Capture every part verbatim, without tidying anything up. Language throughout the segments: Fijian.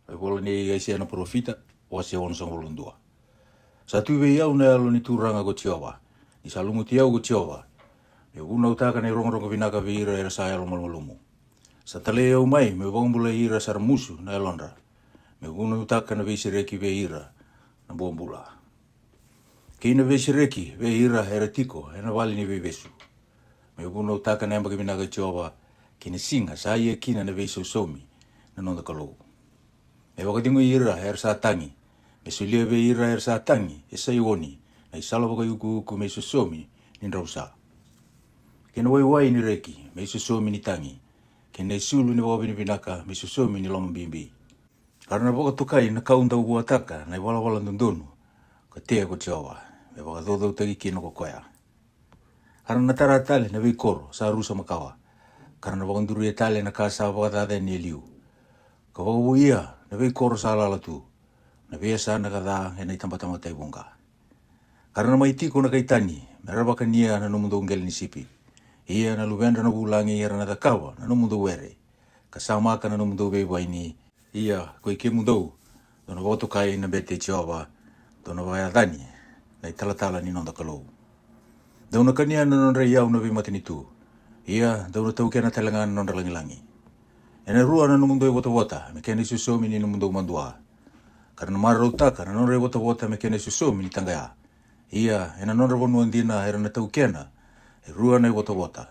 Na ivola nei Aisea na parofita, wase onosagavulu ka dua. Sa tu vei au na Yalo ni Turaga ko Jiova, ni sa lumuti au ko Jiova, me'u vunautaka na irogorogo vinaka vei ira era sa yalomalumalumu. Sa talai au mai me'u vakabulai ira sa ramusu na yalodra, me'u vunautaka na veisereki vei ira na bobula, kei na veisereki vei ira era tiko ena vale ni veivesu. Me'u vunautaka na yabaki vinaka i Jiova, kei na siga sa ia kina na veisausaumi na noda Kalou. Me vakacegui ira era sa tagi, me solia vei ira era sa tagi e Saioni na isala vakaiukuuku me isosomi ni dravusa, kei na waiwai ni reki me isosomi ni tagi, kei na isulu ni vakavinavinaka me isosomi ni lomabibi. Ka ra na vakatokai na kau dau vuataka na ivalavala dodonu ka tea ko Jiova, me vakacaucautaki kina ko koya. Ka ra na tara tale na veikoro sa rusa makawa, ka ra na vakaduria tale na ka sa vakacacani e liu, ka vakavouia na veikoro sa lala tu, na veiyasana ka ca ena itabatamata e vuqa. Ka ra na mai tiko na kai tani me ra vakania na nomudou qele ni sipi. Ia na luvedra na vulagi era na cakava na nomudou were, ka samaka na nomudou veivaini. Ia ko i kemudou, dou na vakatokai na bete i Jiova, dou na vakayacani na italatala ni noda Kalou. Dou na kania na nodra iyau na veimatanitu, ia dou na taukena tale ga na nodra lagilagi. Ena rua na nomudou ivotavota me kena isosomi ni nomudou madua, ka ra na marautaka na nodra ivotavota me kena isosomi ni taqaya. Ia ena nodra vanua dina era na taukena e rua na ivotavota,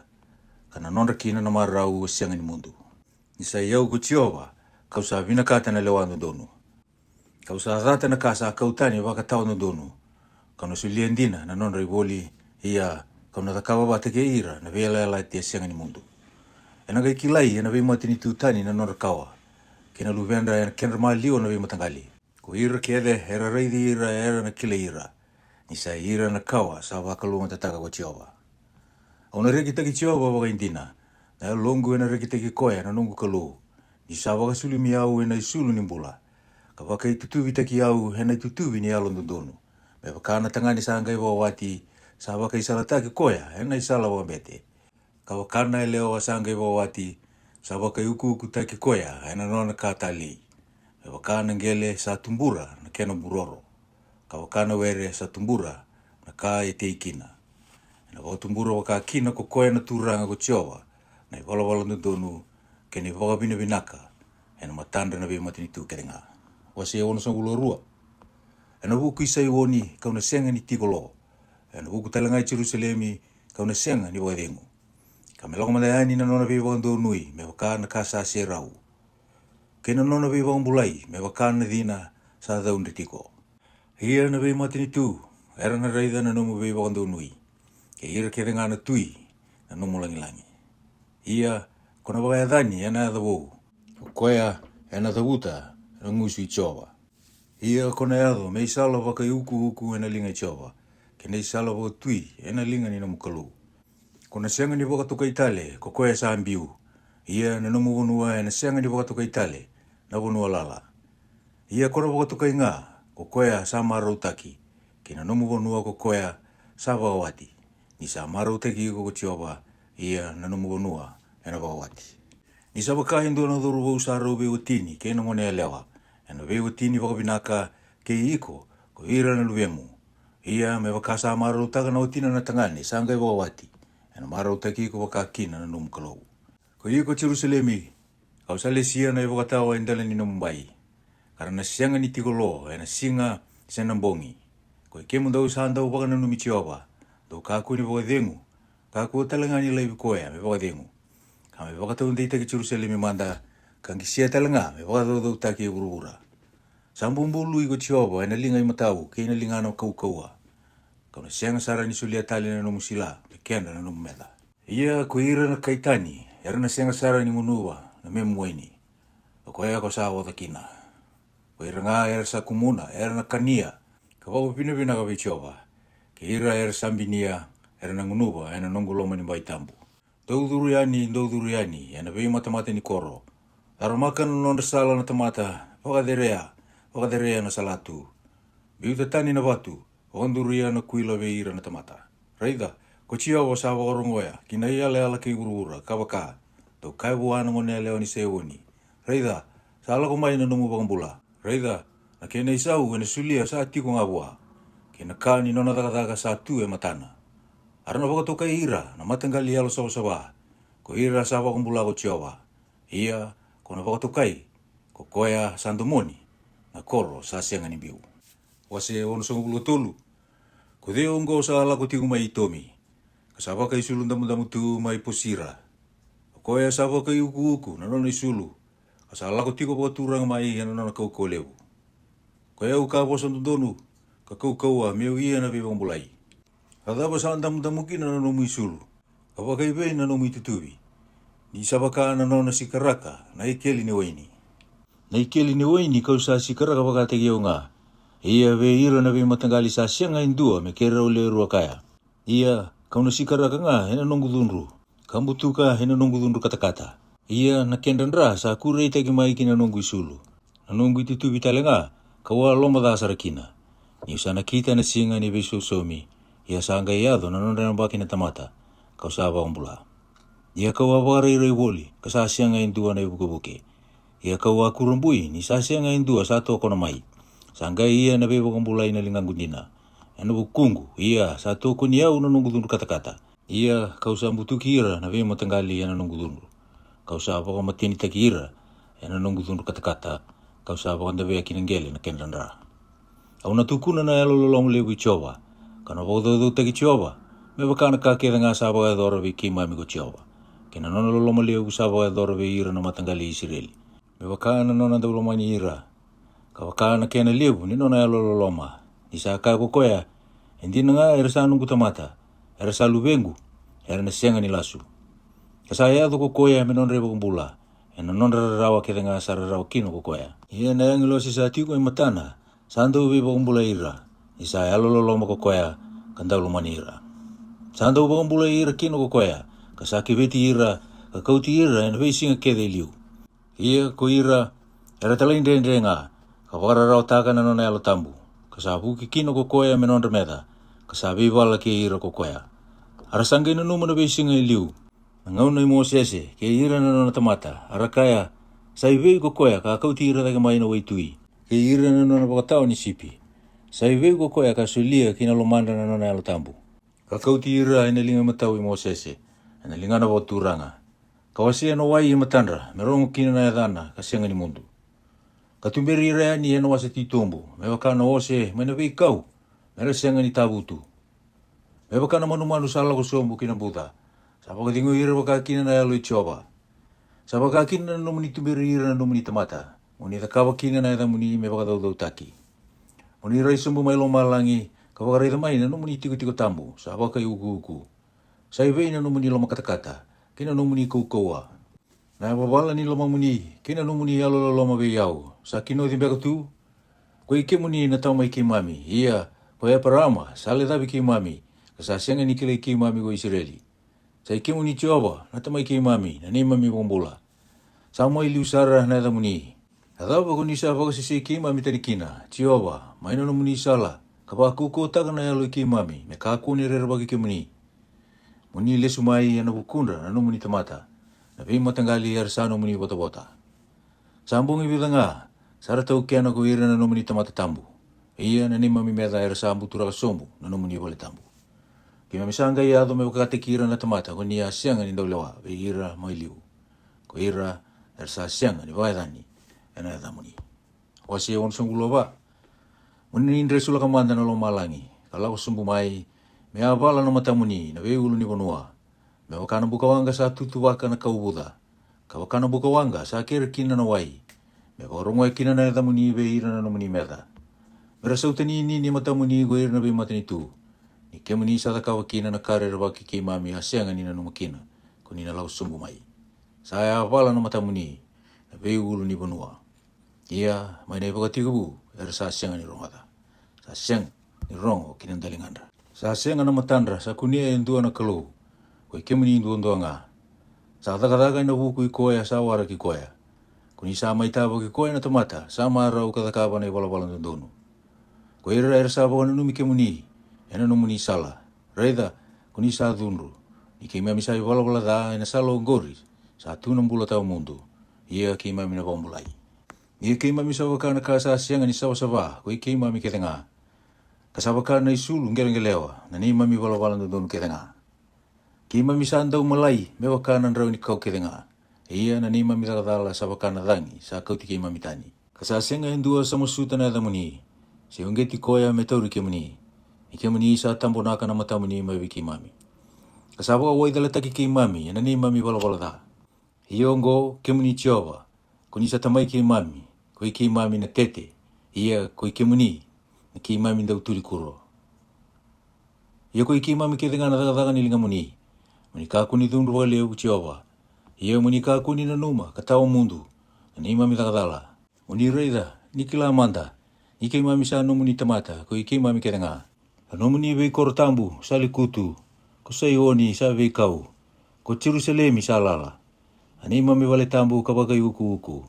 ka na nodra kina na marau e sega ni mudu. Ni sa i au ko Jiova, ka'u sa vinakata na lewa dodonu, ka'u sa cata na ka sa kau tani vakatawa dodonu. Ka'u na solia dina na nodra ivoli, ia ka'u na cakava vata kei ira na veiyalayalati e sega ni mudu. Ena qai kilai ena veimatanitu tani na nodra kawa, kei na luvedra ena kedra maliwa na veimataqali. Ko ira kece era raici ira era na kilai ira, ni sa i ira na kawa sa vakalougatataka ko Jiova. Au na rekitaki Jiova vakaidina, na yaloqu ena rekitaki koya na noqu Kalou, ni sa vakasulumi au ena isulu ni bula, ka vakaitutuvitaki au ena itutuvi ni yalododonu, me vaka na tagane sa qai vakawati, sa vakaisalataki koya ena isala vakabete, ka vaka na yalewa sa qai vakawati, sa vakaiukuukutaki koya ena nona ka talei, me vaka na qele sa tubura na kena buroro, ka vaka na were sa tubura na ka e tei kina. Ena vakatubura vaka kina ko koya na Turaga ko Jiova na ivalavala dodonu kei na ivakavinavinaka ena matadra na veimatanitu kece ga. Wase onosagavulu ka rua. Ena vuku i Saioni ka'u na sega ni tiko lo, ena vuku tale ga i Jerusalemi ka'u na sega ni vakacegu. Ka me lako mada yani na nona veivakadonui me vaka na ka sa serau, kei na nona veivakabulai me vaka na cina sa caudre tiko. Ia na veimatanitu era na raica na nomu veivakadonui, kei ira kece ga na tui na nomu lagilagi. Ia ko na vakayacani ena yaca vou, o koya ena cavuta na gusu i Jiova. Ia ko na yaco me isala vakaiukuuku ena liga i Jiova, kei na isala vakatui ena liga ni nomu Kalou. Ko na sega ni vakatokai tale ko koya sa biu, ia na nomu vanua ena sega ni vakatokai tale na vanua lala. Ia ko na vakatokai ga ko koya sa marautaki, kei na nomu vanua ko koya sa vakawati, ni sa marautaki iko ko Jiova, ia na nomu vanua ena vakawati. Ni sa vaka e dua na cauravou sa rau veiwatini kei na gone yalewa, ena veiwatini vakavinaka kei iko ko ira na luvemu. Ia me vaka sa marautaka na watina na tagane sa qai vakawati, ena marautaki iko vaka kina na nomu Kalou. Ko iko Jerusalemi, ka'u sa lesia na ivakatawa e dela ni nomu bai, ka ra na sega ni tiko lo ena siga se na bogi. Ko i kemudou sa dau vakananumi Jiova, dou kakua ni vakacegu, kakua tale ga ni laivi koya me vakacegu, ka me vakataudeitaki Jerusalemi mada, ka qisia tale ga me vakacaucautaki e vuravura. Sa bubului ko Jiova ena liga imatau kei na ligana kaukauwa, ka'u na sega sara ni solia tale na nomu sila me kedra na nomu meca. Ia ko ira na kai tani era na sega sara ni gunuva na memu waini, o koya ko sa oca kina. Ko ira ga era sa kumuna era na kania ka vakavinavinaka vei Jiova, kei ira era sa binia era na gunuva ena noqu loma ni bai tabu. Dou curu yani, dou curu yani ena veimatamata ni koro. Caramaka na nodra sala na tamata, vakacerea, vakacerea na salatu. Biuta tani na vatu, vakaduria na kuila vei ira na tamata. Raica, ko Jiova sa vakarogoya ki na iyalayala kei vuravura, ka vaka, dou kaya vua na gone yalewa ni Saioni, raica, sa lako mai na nomu vakabula. Raica, na kena isau ena solia sa tiko ga vua, kei na ka ni nona cakacaka sa tu e matana. A ra na vakatokai ira na mataqali yalosavasava, ko ira sa vakabula ko Jiova. Ia, ko na vakatokai, ko koya sa domoni na koro sa sega ni biu. Wase onosagavulu ka tolu. Ko cei oqo sa lako tiko mai Itomi, ka sa vakaisulu damudamu tu mai Posira? O koya sa vakaiukuuku na nona isulu, ka sa lako tiko vakaturaga mai ena nona kaukauwa levu. Ko yau ka vosa dodonu, ka kaukauwa meu ia na veivakabulai. A cava sa damudamu kina na nomu isulu, ka vakaivei na nomu itutuvi? Ni sa vaka na nona sikaraka na ikeli ni waini. Na ikeli ni waini kau sa sikaraka vakataki au ga. Ia vei ira na veimataqali sa sega e dua me keirau lewe rua kaya. Ia kau na sikaraka ga ena noqu cudru, ka butuka ena noqu cudru katakata. Ia na kedra dra sa kureitaki mai ki na noqu isulu. Na noqu itutuvi tale ga, kau a lomaca sara kina. Niu sa nakita na siga ni veisosomi, ia sa qai yaco na nodra yabaki na tamata kau sa vakabula. Ia kau a vakarairai voli, ka sa sega e dua na ivukevuke. Ia kau a kurabui ni sa sega e dua sa tokona mai. Sa qai ia na veivakabulai na ligaqu dina ena vukuqu, ia sa tokoni au na noqu cudru katakata. Ia kau sa butuki ira na veimataqali ena noqu cudru, kau sa vakamatenitaki ira ena noqu cudru katakata, kau sa vakadavea ki na qele na kedra dra. Au na tukuna na yalololoma levu i Jiova, kau na vakacaucautaki Jiova, me vaka na ka kece ga sa vakayacora vei keimami ko Jiova, kei na nona loloma levu sa vakayacora vei ira na mataqali i Isireli, me vaka na nona dau lomani ira, ka vaka na kena levu ni nona yalololoma. Ni sa kaya ko koya, e dina ga era sa noqu tamata, era sa luvequ, era na sega ni lasu. Ka sa yaco ko koya me nodra ivakabula ena nodra rarawa kece ga sa rarawa kina ko koya. Ia na agilosi sa tiko e matana sa dau veivakabulai ira, ni sa yalololoma ko koya, ka dau lomani ira. Sa dau vakabulai ira kina ko koya, ka sa keveti ira, ka kauti ira ena veisiga kece e liu. Ia ko ira era talaidredre ga, ka vakararawataka na nona Yalo Tabu, ka sa vuki kina ko koya me nodra meca, ka sa veivala kei ira ko koya. A ra sa qai nanuma na veisiga e liu, na gauna i Mosese kei ira na nona tamata, a ra kaya, sa i vei ko koya ka kauti ira cake mai na waitui, kei ira na nona vakatawa ni sipi? Sa i vei ko koya ka solia ki na lomadra na nona Yalo Tabu, ka kauti ira ena liga i matau i Mosese, ena ligana vakaturaga, ka wasea na wai e matadra me rogo kina na yacana ka sega ni mudu, ka tuberi ira yani ena wasa titobu me vaka na ose mai na veikau, me ra sega ni tavutu, me vaka na manumanu sa lako sobu ki na buca, sa vakacegui ira vaka kina na Yalo i Jiova. Sa vaka kina na nomuni tuberi ira na nomuni tamata, mo ni cakava kina na yacamuni me vakacaucautaki. Mo ni rai sobu mai lomalagi, ka vakaraica mai na nomuni tikotiko tabu sa vakaiukuuku. Sa i vei na nomuni lomakatakata kei na nomuni kaukauwa, na yavavala ni lomamuni kei na nomuni yalololoma vei au, sa kinoci beka tu? Ko i kemuni na tama i keimami, ia ko Eparaama sa lecavi keimami, ka sa sega ni kilai keimami ko Isireli. Sa i kemuni Jiova na tama i keimami, na neimami vakabula. Sa mai liu sara na yacamuni. A cava ko ni sa vakasesei keimami tani kina, Jiova, mai na nomuni sala, ka vakaukauwataka na yalo i keimami me kakua ni rerevaki kemuni? Mo ni lesu mai ena vukudra na nomuni tamata, na veimataqali era sa nomuni votavota. Sa bogi vica ga sa ra taukena ko ira na nomuni tamata tabu. Ia na neimami meca era sa buturaka sobu na nomuni vale tabu. Keimami sa qai yaco me vakataki ira na tamata ko ni a sega ni dau lewa vei ira mai liu, ko ira era sa sega ni vakayacani ena yacamuni. Wase onosagavulu ka va. Mo ni dresulaka mada na lomalagi, ka lako sobu mai, me a vala na matamuni na veiulunivanua, me vaka na bukawaqa sa tutuvaka na kauvuca, ka vaka na bukawaqa sa kere kina na wai, me vakarogoya kina na yacamuni vei ira na nomuni meca. Me ra sautaninini e matamuni ko ira na veimatanitu, ni kemuni sa cakava kina na ka rerevaki keimami a sega ni nanuma kina ko ni na lako sobu mai. Sa yavala na matamuni na veiulunivanua. Ia mai na ivakatekivu era sa sega ni rogoca, sa sega ni rogo ki na daligadra. Sa sega na matadra sa kunea e dua na kalou, ko i kemuni duadua ga. Sa cakacaka ena vuku i koya sa waraki koya. Ko ni sa mai tavaki koya na tamata sa marau ka cakava na ivalavala dodonu. Ko ira era sa vakananumi kemuni ena nomuni sala. Raica, ko ni sa cudru, ni keimami sa ivalavala ca ena sala oqori, sa tu na bula tawa mudu, ia keimami na vakabulai. Ia keimami sa vaka na ka sa sega ni savasava ko i keimami kece ga, ka sa vaka na i sulu qeleqelewa na neimami valavala dodonu kece ga. Keimami sa dau malai me vaka na drau ni kau kece ga. Ia na neimami cakacala sa vaka na cagi sa kauti keimami tani. Ka sa sega e dua sa masuta na yacamuni, se uqeti koya me tauri kemuni. Ni kemuni sa tabonaka na matamuni mai vei keimami, ka sa vakawaicalataki keimami ena neimami valavala ca. Ia oqo, kemuni Jiova, ko ni sa tamai keimami, ko i keimami na tete, ia ko i kemuni na keimami dau tuli kuro. Ia ko i keimami kece ga na cakacaka ni ligamuni. Mo ni kakua ni cudru vakalevu, Jiova. Ia mo ni kakua ni nanuma ka tawa mudu na neimami cakacala. Mo ni raica, ni kila mada, ni keimami sa nomuni tamata ko i keimami kece ga. A nomuni veikoro tabu sa lekutu, ko Saioni sa veikau, ko Jerusalemi sa lala. A neimami vale tabu ka vakaiukuuku.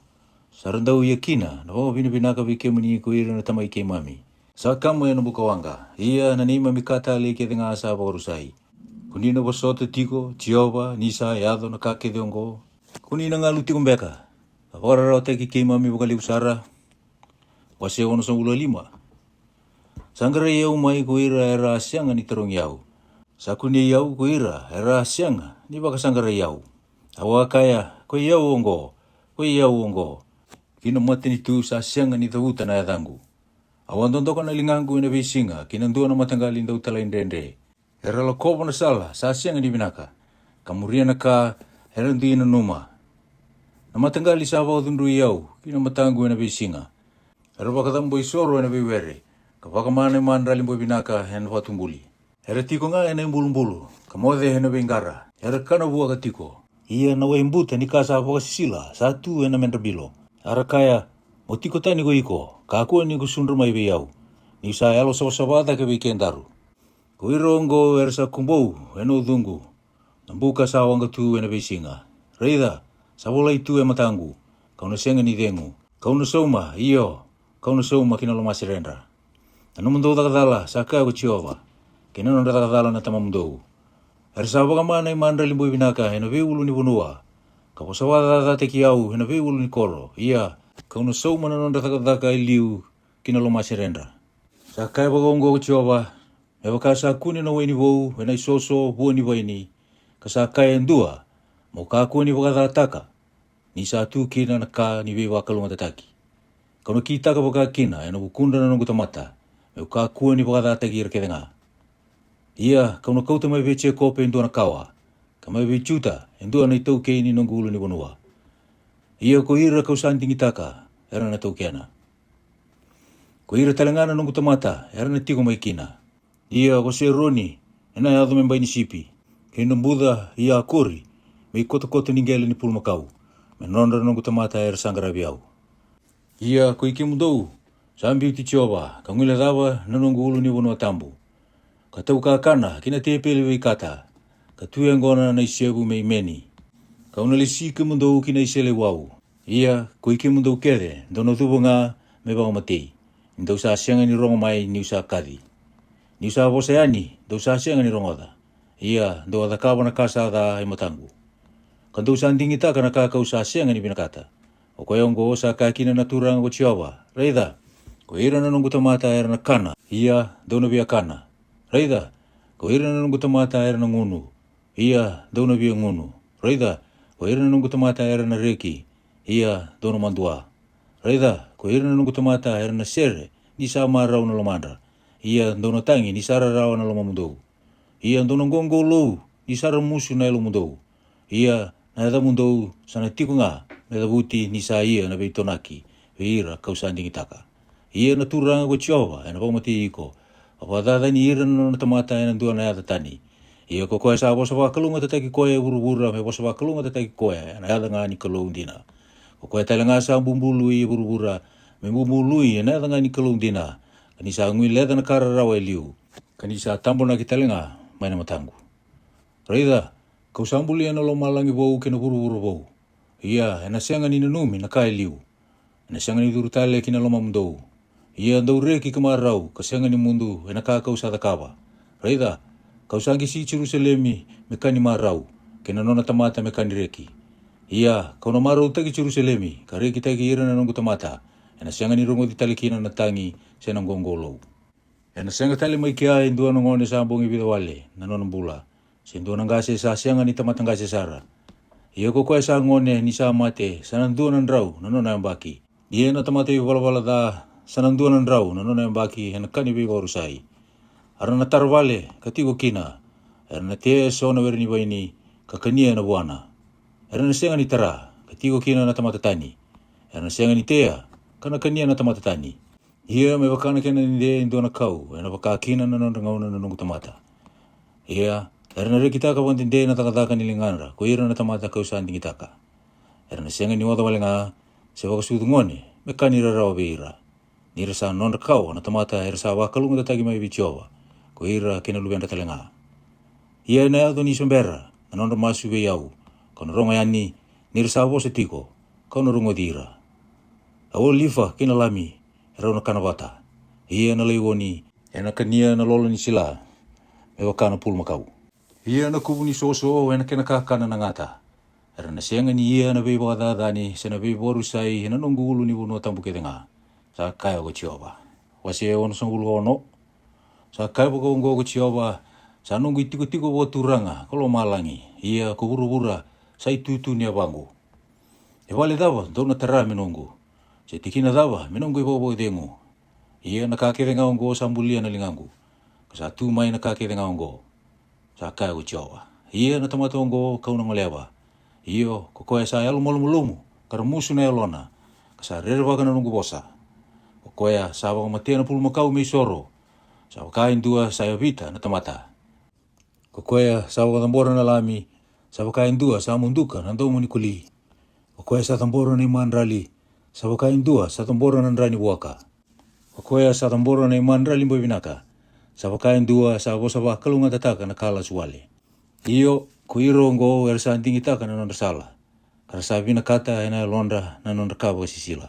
Sa ra dau ia kina na vakavinavinaka vei kemuni ko ira na tamai keimami. Sa kama ena bukawaqa, ia na neimami ka talei kece ga sa vakarusai. Ko ni na vosota tiko, Jiova, ni sa yaco na ka kece oqo? Ko ni na galu tiko beka ka vakararawataki keimami vakalevu sara? Wase onosagavulu ka lima. Sa qarai au mai ko ira era a sega ni tarogi au. Sa kunei au ko ira era a sega ni vakasaqarai au. Au a kaya, ko i au oqo, ko i au oqo, ki na matanitu sa sega ni cavuta na yacaqu. Au a dodoka na ligaqu ena veisiga ki na dua na mataqali dau talaidredre. Era lakova na sala sa sega ni vinaka, ka muria na ka era dui nanuma. Na mataqali sa vakacudrui au ki na mataqu ena veisiga. Era vakacabo isoro ena veiwere, ka vakamana imadrali boi vinaka ena vakatubuli. Era tiko ga ena ibulubulu, ka moce ena veiqara, era kana vuaka tiko. Ia na wai buta ni ka sa vakasisila sa tu ena medra bilo. A ra kaya, mo tiko tani ko iko, kakua ni ko sudra mai vei au, niu sa yalo savasava cake vei kedaru. Ko ira oqo era sa kubou ena ucuqu, na buka sa waqa tu ena veisiga. Raica, sa volai tu e mataqu, kau na sega ni cegu. Kau na sauma, io, kau na sauma ki na lomaseredra. Na nomudou cakacala, sa kaya ko Jiova, kei na nodra cakacala na tamamudou. Era sa vakamana imadrali boi vinaka ena veiulunivanua, ka vosavacacataki au ena veiulunikoro. Ia, kau na sauma na nodra cakacaka e liu ki na lomaseredra. Sa kaya vakaoqo ko Jiova, me vaka sa kune na waini vou ena isoso vua ni vaini, ka sa kaya e dua, mo kakua ni vakacataka, ni sa tu kina na ka ni veivakalougatataki. Kau na kitaka vakakina ena vukudra na noqu tamata, meu kakua ni vakacataki ira kece ga. Ia kau na kauta mai vei Jekope e dua na kawa, ka mai vei Juta e dua na itaukei ni noqu ulunivanua. Ia ko ira kau sa digitaka era na taukena. Ko ira tale ga na noqu tamata era na tiko mai kina. Ia ko Seroni ena yaco me bai ni sipi, kei na buca i Akori me ikotokoto ni qele ni pulumakau, me nodra na noqu tamata era sa qaravi au. Ia ko i kemudou, sa biuti Jiova ka guilecava na noqu ulunivanua tabu, ka taukakana ki na tepeli veikata, ka tu yaqona na isevu me imeni. Kau na lesi kemudou ki na iseleiwau. Ia ko i kemudou kece dou na cuva ga me vakamatei, ni dou sa sega ni rogo mai niu sa kaci. Niu sa vosa yani, dou sa sega ni rogoca. Ia dou a cakava na ka sa ca e mataqu, ka dou sa digitaka na ka kau sa sega ni vinakata. O koya oqo sa kaya kina na Turaga ko Jiova, raica, ko ira na noqu tamata era na kana, ia dou na via kana. Raica, ko ira na noqu tamata era na gunu, ia dou na via gunu. Raica, ko ira na noqu tamata era na reki, ia dou na madua. Raica, ko ira na noqu tamata era na sere ni sa marau na lomadra, ia dou na tagi ni sa rarawa na lomamudou. Ia dou na qoqolou ni sa ramusu na yalomudou. Ia na yacamudou sa na tiko ga me cavuti ni sa ia na veitonaki vei ira kau sa digitaka. Ia na Turaga ko Jiova ena vakamatei iko, ka vakacacani ira na nona tamata ena dua na yaca tani. Ia ko koya sa vosa vakalougatataki koya e vuravura me vosa vakalougatataki koya ena yaca ga ni Kalou dina. Ko koya tale ga sa bubului e vuravura me bubului ena yaca ga ni Kalou dina, ka ni sa guileca na ka rarawa e liu, ka ni sa tabonaki tale ga mai na mataqu. Raica, kau sa bulia na lomalagi vou kei na vuravura vou. Ia ena sega ni nanumi na ka e liu. Ena sega ni curu tale ki na lomamudou. Ia dou reki ka marau ka sega ni mudu ena ka kau sa cakava. Raica, kau sa qisi Jerusalemi me ka ni marau, kei na nona tamata me ka ni reki. Ia ka'u na marautaki Jerusalemi, ka rekitaki ira na noqu tamata. Ena sega ni rogoci tale kina na tagi se na qoqolou. Ena sega tale mai kea e dua na gone sa bogi vica wale na nona bula, se dua na qase sa sega ni tamata qase sara. Ia ko koya sa gone ni sa mate sa na dua na drau na nona yabaki. Ia na tamata ivalavala ca sa na dua na drau na nona yabaki ena ka ni veivakarusai. Era na tara vale ka tiko kina. Era na tea eso na were ni vaini ka kania na vuana. Era na sega ni tara ka tiko kina na tamata tani. Era na sega ni tea ka na kania na tamata tani. Ia me vaka na kena dede e dua na kau, ena vaka kina na nodra gauna na noqu tamata. Ia era na rekitaka vakadede na cakacaka ni ligadra ko ira na tamata ka'u sa digitaka. Era na sega ni oca wale ga se vakasucu gone me ka ni rarawa vei ira. Ni ra sa nodra kawa na tamata era sa vakalougatataki mai vei Jiova, ko ira kei na luvedra tale ga. Ia ena yaco ni sobera na nodra masu vei au, ka'u na rogo yani. Ni ra sa vosa tiko, ka'u na rogoci ira. Au olifa kei na lami, erau na kana vata. Ia na laioni ena kania na lolo ni sila me vaka na pulumakau. Ia na kuvu ni soso ena kena kakana na gata. Era na sega ni ia na veivakacacani se na veivakarusai ena noqu ulu ni vanua tabu kece ga, sa kaya ko Jiova. Wase onosagavulu ka ono. Sa kaya vakaoqo ko Jiova, sa noqu itikotiko vakaturaga ko lomalagi, ia ko vuravura sa itutu ni yavaqu. E vale cava dou na tara me noqu, se tikina cava me noqu ivakavakacegu? Ia na ka kece ga oqo sa bulia na ligaqu, ka sa tu mai na ka kece ga oqo, sa kaya ko Jiova. Ia na tamata oqo ka'u na goleva, io ko koya sa yalomalumalumu ka ramusu na yalona, ka sa rerevaka na noqu vosa. Ko koya sa vakamatea na pulumakau me isoro, sa vaka e dua sa yavita na tamata. Ko koya sa vakacabora na lami, sa vaka e dua sa muduka na domo ni koli. Ko koya sa cabora na imadrali, sa vaka e dua sa cabora na dra ni vuaka. Ko koya sa cabora na imadrali boi vinaka, sa vaka e dua sa vosa vakalougatataka na ka lasu wale. Io, ko ira oqo era sa digitaka na nodra sala, ka ra sa vinakata ena yalodra na nodra ka vakasisila.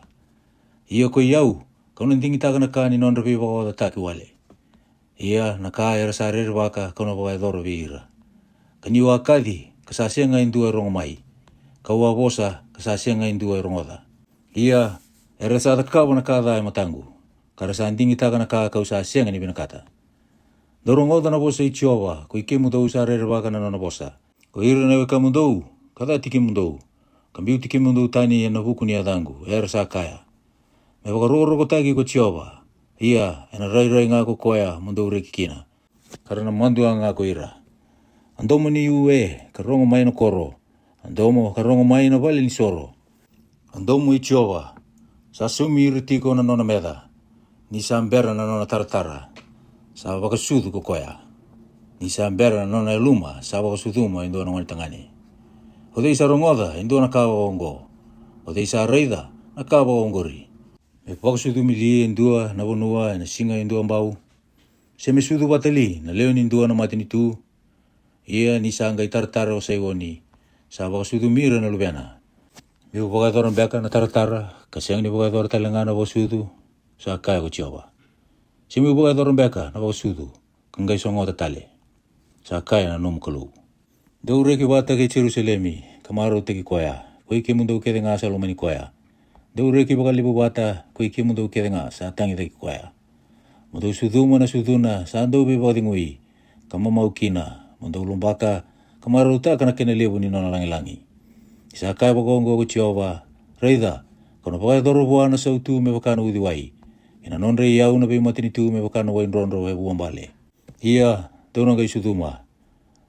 Ia ko i au, ka'u na digitaka na ka ni nodra veivakaocataki wale. Ia na ka era sa rerevaka ka'u na vakayacora vei ira. Ka ni'u a kaci ka sa sega e dua e rogo mai, ka'u a vosa ka sa sega e dua e rogoca. Ia era sa cakava na ka ca e mataqu, ka ra sa digitaka na ka ka'u sa sega ni vinakata. Dou rogoca na vosa i Jiova, ko i kemudou sa rerevaka na nona vosa, ko ira na wekamudou ka cati kemudou, ka biuti kemudou tani ena vuku ni yacaqu, era sa kaya: Me vakarokorokotaki ko Jiova, ia ena rairai ga ko koya mo dou reki kina, ka ra na madua ga ko ira. A domo ni ue ka rogo mai na koro, a domo ka rogo mai na vale ni soro. A domo i Jiova, sa saumi ira tiko na nona meca. Ni sa bera na nona taratara, sa vakasucu ko koya. Ni sa bera na nona yaluma, sa vakasucuma e dua na gone tagane. O cei sa rogoca e dua na ka vakaoqo? O cei sa raica na ka vakaoqori? Me vakasucumi li e dua na vanua ena siga e dua bau? Se me sucu vata li na lewe ni dua na matanitu? Ia ni sa qai taratara o Saioni, sa vakasucumi ira na luvena. Me'u vakayacora beka na taratara, ka sega ni vakayacora tale ga na vakasucu? Sa kaya ko Jiova. Se me'u vakayacora beka na vakasucu, ka qai sogota tale? Sa kaya na nomu Kalou. Dou reki vata kei Jerusalemi, ka marautaki koya, ko i kemudou kece ga sa lomani koya. Dou reki vakalevu vata, ko i kemudou kece ga sa tagicaki koya. Mo dou sucuma na sucuna sa dau veivakacegui, ka mamau kina, mo dou lobaka ka marautaka na kena levu ni nona lagilagi. Ni sa kaya vakaoqo ko Jiova: Raica, ka'u na vakayacora vua na sautu me vaka na uciwai, kei na nodra iyau na veimatanitu me vaka na wai drodro e vuabale. Ia dou na qai sucuma,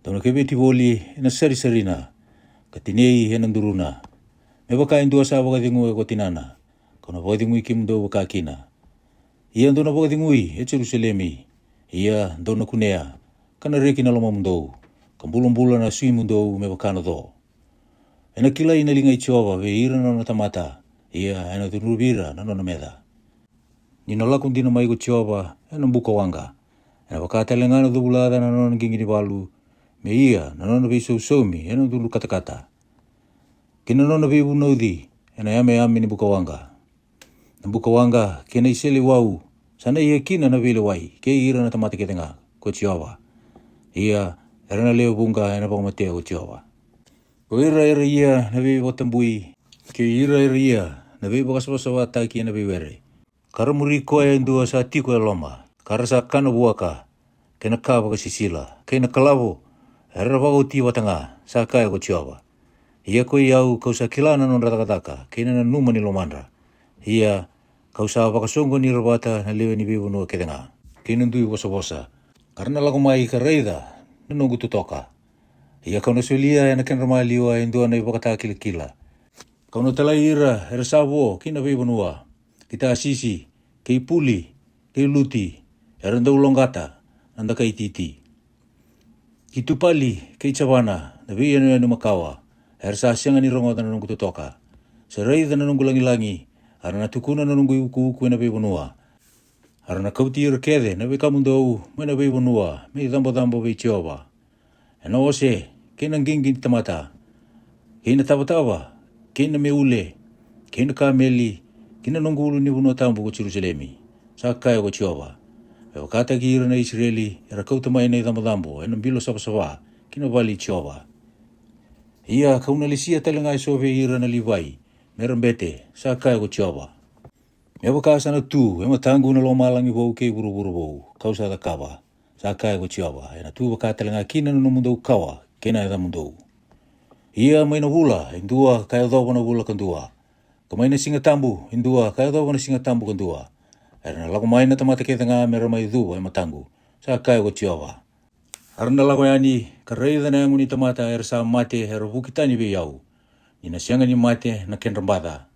dou na keveti voli ena sarisarina, ka tinei ena duruna, me vaka e dua sa vakaceguya ko tinana, ka'u na vakacegui kemudou vaka kina. Ia dou na vakacegui, e Jerusalemi, ia dou na kunea, ka na reki na lomamudou, ka bulabula na suimudou me vaka na co. Ena kilai na liga i Jiova vei ira na nona tamata, ia ena cudruvi ira na nona meca. Ni na lako dina mai ko Jiova ena buka waqa, ena vaka tale ga na covulaca na nona qiqi ni valu, me ia na nona veisausaumi ena cudru katakata, kei na nona veivunauci ena yameyame ni buka waqa. Na buka waqa kei na iseleiwau sa na ia kina na veilewai kei ira na tamata kece ga ko Jiova. Ia era na lewe vuqa ena vakamatea ko Jiova. Ko ira era ia na veivakatabui, kei ira era ia na veivakasavasavataki ena veiwere, ka ra muri koya e dua sa tiko e loma, ka ra sa kana vuaka, kei na ka vakasisila, kei na kalavo, era vakaoti vata ga, sa kaya ko Jiova. Ia koi au ka'u sa kila na nodra cakacaka kei na nanuma ni lomadra. Ia ka'u sa vakasoqoni ira vata na lewe ni veivanua kece ga, kei na dui vosavosa, ka ra na lako mai ka raica na noqu totoka. Ia ka'u na solia ena kedra maliwa e dua na ivakatakilakila. Ka'u na talai ira era sa vo ki na veivanua, ki Tasisi, kei Puli, kei Luti, era dau loqata na dakai titi. Ki Tupali kei Javana, na veiyanuyanu makawa, era sa sega ni rogoca na noqu totoka, se raica na noqu lagilagi, a ra na tukuna na noqu iukuuku ena veivanua. A ra na kauti ira kece na wekamudou mai na veivanua me icabocabo vei Jiova. Ena ose, kei na qiqi ni tamata, kei na tavatava, kei na meule, kei na kameli, ki na noqu ulu ni vanua tabu ko Jerusalemi, sa kaya ko Jiova. Me vakataki ira na Isireli era kauta mai na icabocabo ena bilo savasava ki na vale i Jiova. Ia ka'u na lesia tale ga eso vei ira na Livai me ra bete, sa kaya ko Jiova. Me vaka sa na tu e mataqu na lomalagi vou kei vuravura vou ka'u sa cakava, sa kaya ko Jiova, ena tu vaka tale ga kina na nomudou kawa kei na yacamudou. Ia mai na vula e dua ka yacova na vula kadua, ka mai na siga tabu e dua ka yacova na siga tabu kadua, era na lako mai na tamata kece ga me ra mai cuva e mataqu, sa kaya ko Jiova. A ra na lako yani ka raica na yago ni tamata era sa mate era vuki tani vei au, ni na sega ni mate na kedra baca,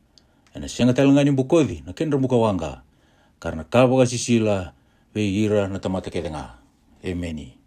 ena sega tale ga ni bokoci na kedra bukawaqa, ka ra na ka vakasisila vei ira na tamata kece ga. Emeni.